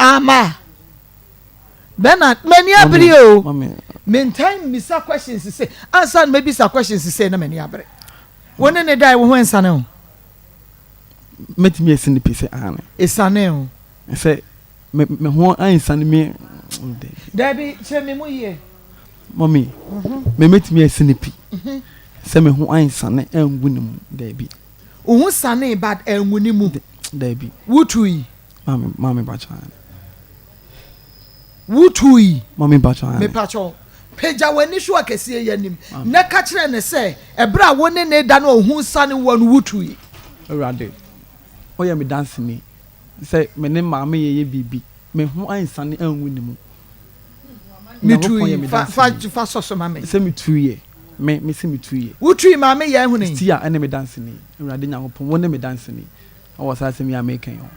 Ama Bernard, m'ani abere o. Mentaa mmisa questions sei. Ansa na mɛbisa questions sei na m'ani abere. Wo ne ne dae wo ho nsane o. Mɛtumi asi no pi sɛ aane. Esane o. Sɛ me me ho ansane me Dabi, kyerɛ me mu yie. Mummy, me mɛtumi asi no pi sɛ me ho ansane angu ne mu, dabi. Wo ho sanee but angu ne mu. Dabi. Wotui. Maame, maame mpakyɛ aane. Wotui. Maame mpakyɛ aane. Mepakyɛ wo, pagya w'ani so akɛseɛ yi anim na ka kyerɛ no sɛ ɛberɛ a wo ne no reda no a wo ho sane woɔ no wotui. Awurade, woyɛ me danseni sɛ me ne maame yɛyɛ biribi, me ho ansane angu ne mu. Nyankopɔn yɛ Metui, me fa, fa, danseni fa sɔ so ma me. sɛ metuiɛ, me, mese metuiɛ. Wotui maame yɛ ahuni. Tia ne me danseni, Awurade Nyankopɔn, wo ne me danseni wɔ saa asɛm yi a mereka yi ho.